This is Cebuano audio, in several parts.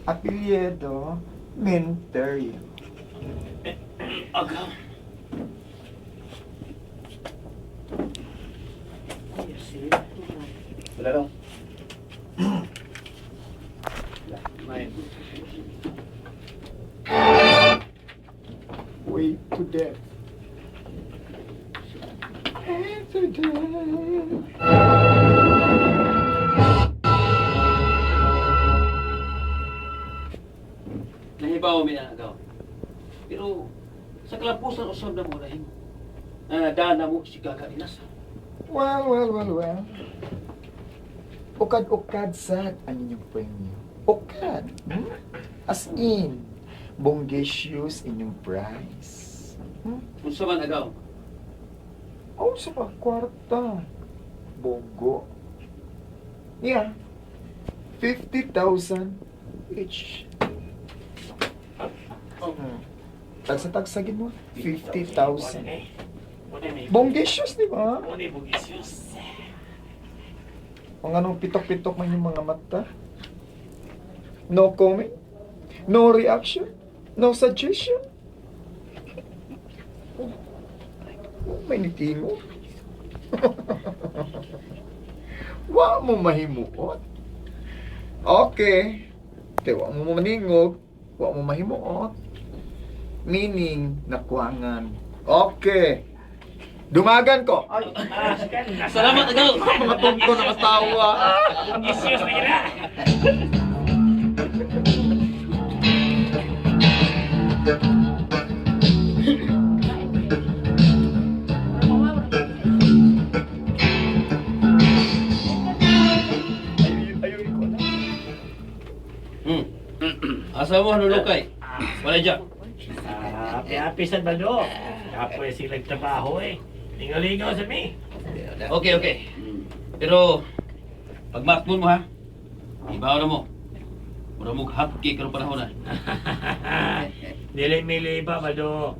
Apelyido, Menterio. Agaw. Wala lang. Way to death. And to death. Nahibaw mi na agaw. Pero sa kalapusan usab na mo nahimo. Na nadana mo si Gaga Inasa. Well, well, well, well. Ukad-ukad sad ang inyong premyo. Ukad. As in, bongacious inyong price. Unsa man, agaw? Oh, sa pa kwarta. Bogo. Yeah. 50,000 each. Tagsa-tagsagin mo. 50,000. Bongacious, di ba? Kung anong pitok-pitok man yung mga mata. No comment. No reaction. No suggestion. Oh, oh, may nitingo. Wa mo mahimuot. Okay. Kay wa mo maningog, wa mo mahimuot. Meaning, nakuangan. Okay. Dumagan ko. Salamat, agaw. Mga tungko nakatawa. Issues na gina. Ayaw ko na. Asa mo hanulukay? Wala dyan. Happy-happy sa Baldo. Kapoy sila trabaho eh. Lingaw-lingaw sa mi. Okay. Pero pag mo ha. Ibaw na mo. Mura mo hotcake karong panahon na. Dili mili ba, Baldo?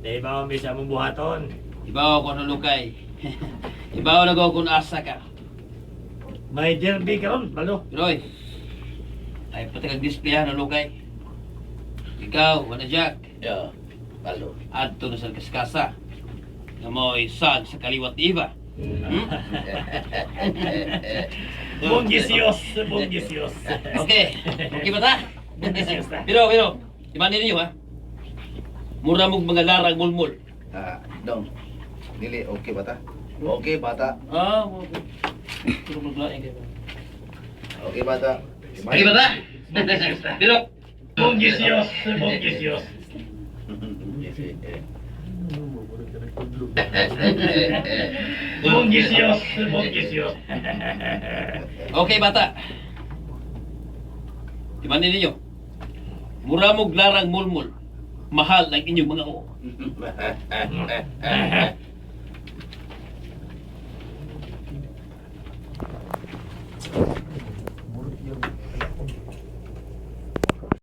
Dili ba mi sa among buhaton? Ibaw ako hanulukay. Ibaw na ko kung asa ka. May derby karon, Baldo. Pero oy, ay pati kag display ha hanulukay. Ikaw, wala Jack. Yeah. Baldo. Adto na sa kaskasa. Nga mo'y sag sa kaliwat ni Iba. Bongisios, bongisios. Okay. Okay ba ta? Bongisios ta. Pero, imanin ninyo ha. Mura mong mga larang mulmul. Ah, dong. Dili okay bata. Okay bata. Ah, okay. Pero maglaing kayo. Okay bata. Okay ba ta? Pero, Bongisios, bongisios. Bongisios, bongisios. Okay, bata. Timanin ninyo. Mura mong larang mulmul. Mahal ang inyong mga oo.